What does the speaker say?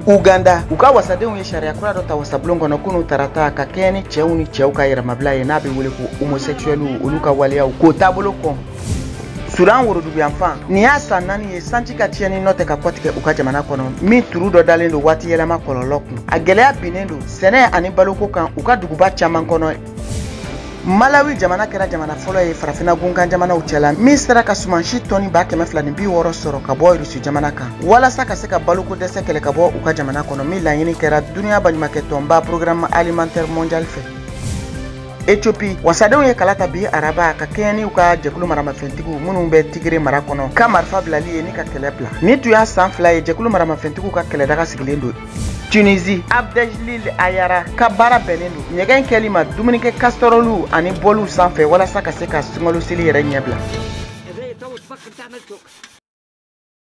Uganda, u ka wasadenw ye sariya kura dɔ ta wasabulon kɔnɔ kunun tarata ka kɛɲɛ ni cɛw ni cɛw ka yɛrɛmabila ye, n'a bɛ wele ko homosexuels, olu ka waleyaw k'o taabolo kɔn. Sudan woroduguyanfan, nin y'a san 4 ye sanji ka tiɲɛni nɔ tɛ ka kɔtigɛ u ka jamana kɔnɔ, min turu dɔ dalen don waati yɛlɛma kɔlɔlɔ kun. A gɛlɛya binnen don sɛnɛ ani baloko kan u ka duguba caman kɔnɔ. Malawi jamana kɛra jamana fɔlɔ ye farafinna gunkan jamanaw cɛla min sera ka sumansi tɔni 260,000 sɔrɔ ka bɔ Rusi jamana kan walasa ka se ka baloko dɛsɛ kɛlɛ ka bɔ u ka jamana kɔnɔ, min laɲini kɛra duniya baɲumankɛ tɔnba Programme alimentaire mondial fɛ. Ethiopie, wasadenw ye kala ta bi araba ka kɛɲɛ n'u ka jɛkulu maramafɛntigiw minnu bɛ Tigre mara kɔnɔ ka marifa bilali ye ni ka kɛlɛ bila. Nin tun y'a san 2 ye jɛkulu maramafɛntigiw ka kɛlɛdaga sigilen don. Tunisie, Abdeljalil Ayara ka baara bɛnnen don ɲɛgɛn kɛli ma dumunikɛ kastorolu ani bɔliw sanfɛ walasa ka se ka sunkalo seli yɛrɛ ɲɛbila.